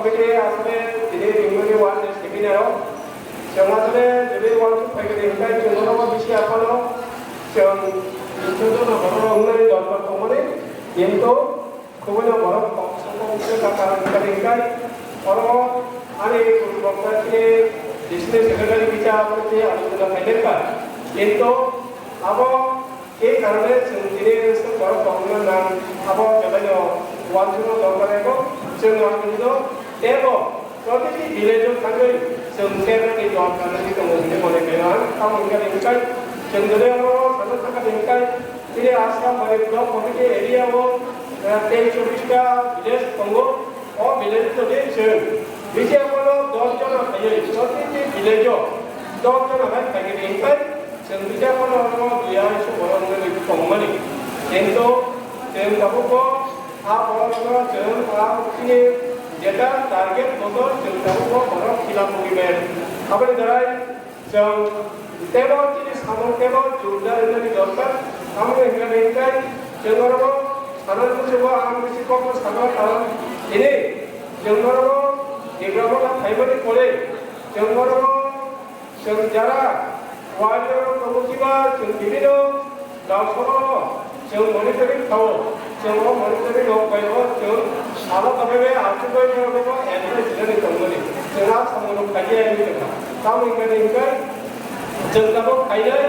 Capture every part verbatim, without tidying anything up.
Oke, asole tini ringmani wal seminar o. Chwng asole jodi wal suk phaikhe ringkai chwng oro bisi aphano chwng jotono borok wngnai dorkar tongmani. Kintu Kubui no borok kok song kok se kaka wngkha ringkai. Oro ani bokta chini district secretary kisa abo se alochona khailaipa. Kintu abo ei karone chwng tini borok kok no nang abo belai no uansukno dorkar eko. Chwng ang no tebo Protiti village-o thangwi chwng seven ni dol kanwi tongo hwnwi mone khaio ang. Tamo wngkha hwnkhai chwng jodi oro sana thangkha hwnkhai chini Assam bai block committee area-o, eh, tei chobbish ta village tongo. O village-o jodi chwng bisi abono dos jona khaiwi protiti village-o dos jona hai khaikhe hwnkhai chwng bisi abono oro dui arai so borok wngwi tongmani. Kintu chwng tabukbo A borokno chwng a chini jeta target moto chwng tabukbo borok khilap wngwi maya. Aboni darai chwng tebo chini samung tebo jordar wngnani dorkar. Tamoni hwnkhai hwnkhai chwng oro sanani muchungo ang bisi kokno sakna tang. Tini chwng oro Tipra Motha phaimani pore chwng oro Chwng jara warrior tongo kiba chwng bibino dalsoro chwng monitoring khaio. Chwng o monitoring rok bai o chwng abo kabai bai achuk bai borok no advice rinani tongmani. Chwng a samung rok khaidi ani tongkha. Tamo wngkha ni hwnkhai chwng tabuk khainai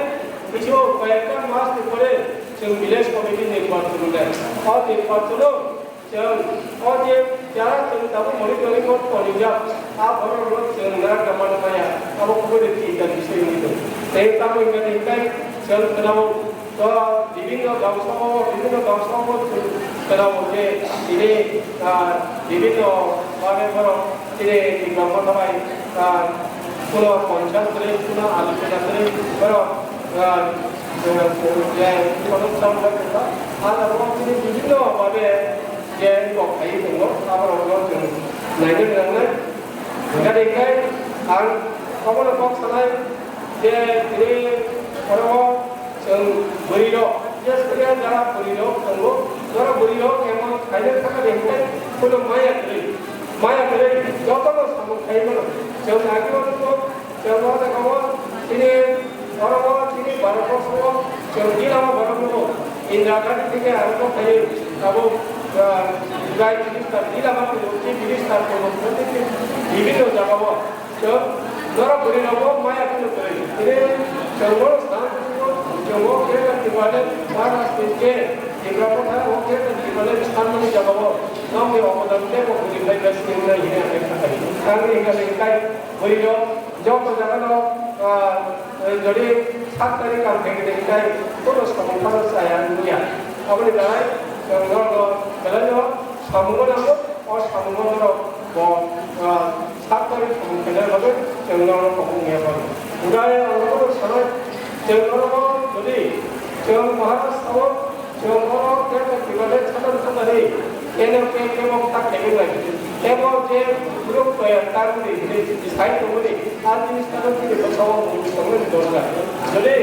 bisingo koi ekta mas ni pore chwng village committee ni phat chwng nai. O ni phat chwng Chwng o je jara chwng tabuk monitoring o tonijak, a borok rok chwng narak na mano maya, abo kubui de chinta ni bising wngwi tong. Tei tamo wngkha ni hwnkhai chwng khwnao, to bibinno bangso o, bibinno bangso o chwng khwnao je tini, ah, bibinno babe borok chini Tipra Motha bai, ah, kuno ponchas kwrwi, kuno alochona kwrwi, borok, ah, eh, je kono chwng bai tongkha, a jaga o chini bibinno babe je kok khai tongo, aborokno chwng naina nangnai. Hingkhe hingkhe ang obono kok sanai je tini oro chwng bwrwirok, je suriya jara bwrwirok tongo, norok bwrwirok emon khaina thangkha de hingkhe kheno maya kwrwi, maya kwrwi jotono samung khai mano. Chwng agini uansukgo Chwng o jaga o chini oro o chini Bharat borso o chwng Dilama borok no Indira Gandhi theke arombo khaiwi abo, ah, Prime Minister Dilama tongo, Chief Minister tongo, bibinno jaga o chwng norok bwrwi rok o maya phano kwrwi. Tini chwng bono sana chwng o khe Tripura Maharashtra ni khe Tipra Motha o khe Tripura sanmani jaga o nokni obodan tei bo bwrwi bai bai sinimwnai hwnwi ang khe sakha. Ang ni hwnka khe kai bwrwi rok Joto jagano, ah, jodi sak tarik kam khe khe kai kono samung phano chaya wngya. Aboni dai chwng norokno belaino samungo nango, o samungo norok bo, ah, sak tarik samung khaina bagwi chwng norokno kobong ya bagwi. Hwnkhai ang norokno sanai, chwng norokno jodi chwng Maharashtra o Chwng oro kebo Tripura le chadon chadani, keno ke kebo tak kebo lai. Kebo je group toyar tarmani, hini sai tongmani, a jinis kano chini bwsao mung tongmani dorkar. Jodi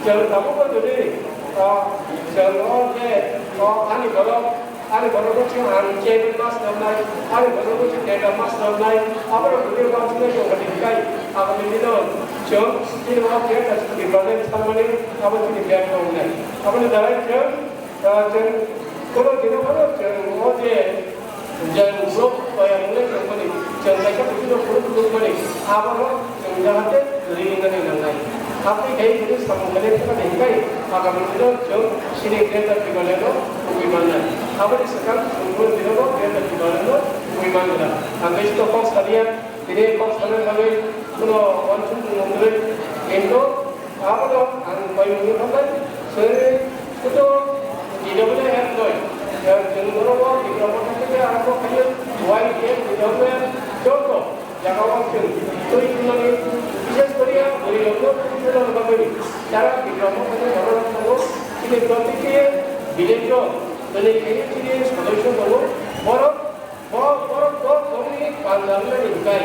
chwng tabukbo jodi, ah, chwng o je, o ani borok, ani borok no chwng ang chairman ma swnamnai, ani borok no chwng neta ma swnamnai, aborok jodi ma swnamnai tongmani kai, aboni bino chwng chini o kebo Tripura le chadmani, abo chini kebo wngnai. Aboni darai chwng Ah, chwng kono dino phano chwng o je jang group toyar wngwi tongmani, chwng kaisa bwtwino phuru phunukmani, abono chwng jahate rinani nangnai. Aboni khe chwng samung khe thangna hingkai, agami dino chwng chini Greater Tipralandno tubui mannai. Aboni swkang chwng kono dino bo Greater Tipralandno tubui manna. Ang khe chwngno kok saliya, tini kok sana bagwi kono uansukmung wngwi, kintu Abono ang koi mungwi khabai, sori, kuto, D W F koi. Chwng norok o Tipra Motha theke arokbo khaio, Y T F, D W F, joto jaga o chwng twi thumnani, bishes kori a bwrwi rokno twi thumna bagwi. Jara Tipra Motha ni borok rok tongo, chini protiti village o, chini chini chini sodosyo tongo, borok Bo, borok bo bongni panda wngmani hwnkhe,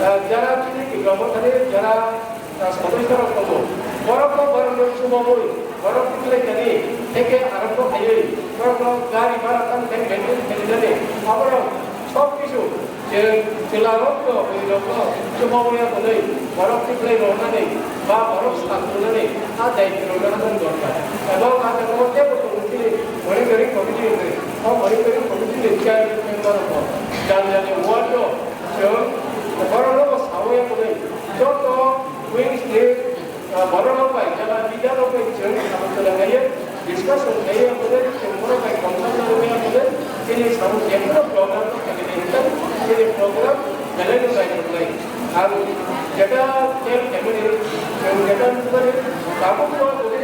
ah, jara chini Tipra Mothani jara, ah, sodosyo rok tongo. Borok bo borokno chubamwi, borok tikhlaikani, teke arokbo khaiwi, borokno gari bhara tamo khe maintain khainani, aborok Kok kisu je chwla rok no, bwrwi rok no chubawi ya hwnwi borok tiplai rohornani ba borok sak rwnani a daitwi rwna hwnwi dorkar. Ebo a jagao teibo tongo chini monitoring committee hwnwi. O monitoring committee ni chairman member rok bo jani jani ward no chwng borok no bo sawi ya hwnwi joto wings ni Ah, borok rok bai, jara leader rok bai chwng abo chwla kaiye discussion kaiye, abo de chwng borok bai concern rok bai abo de chini samung jekhuno program rok kaiye de hinkhe chini program belai no naitok nai. Ang jeta tel kemani, chwng jeta nukmani, tabuk no abo de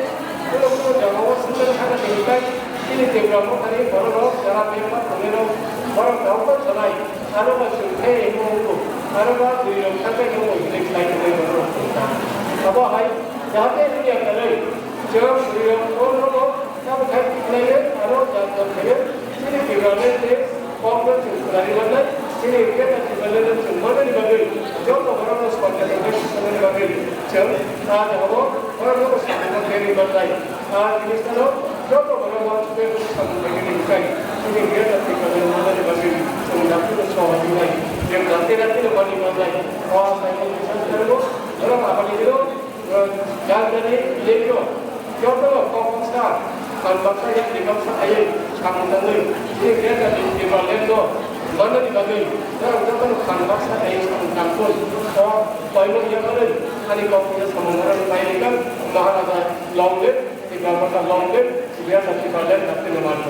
kuno kuno jagao swngmani hana de hinkhe chini Tripura Mothani borok rok jara bebak tongnai rok borok rok bai chwrai. Aro ba chwng khe emo wngkuk, aro ba bwrwi rok thangkhe emo hinwi khlai tongwi borok rok thangkha. Abo hai jahate wngya kwrwi, chwng bwrwi rok phone rwgo, tamo khai tikhlaiwi aro jat jat khaio, chini Tipraland ni kokno chwng khwnani mannai, chini Greater Tipraland no chwng mannani bagwi joto borokno sorkar ni bagwi chwng a jagao borokno samung khe ri mannai. Ah, Kristano joto borok uansukhe samung khainani hwnkhe, chini Greater Tipraland manani bagwi chwng dakti no sohor wngnai, je dakti dakti no mani manlai. O asai no bisas kharwi borok aboni biro, ah, jani jani leader joto no kok baksa, phan baksa, yakni baksa khaiwi samung tangwi chini Greater Tipraland no manani bagwi borok joto no phan baksa khaiwi samung tangthun. O koimung yakarwi ani kok ni samung borok bai rikha, Maharaja long live. Tiprasa long live, Tiprasa Tipraland, Tipraland.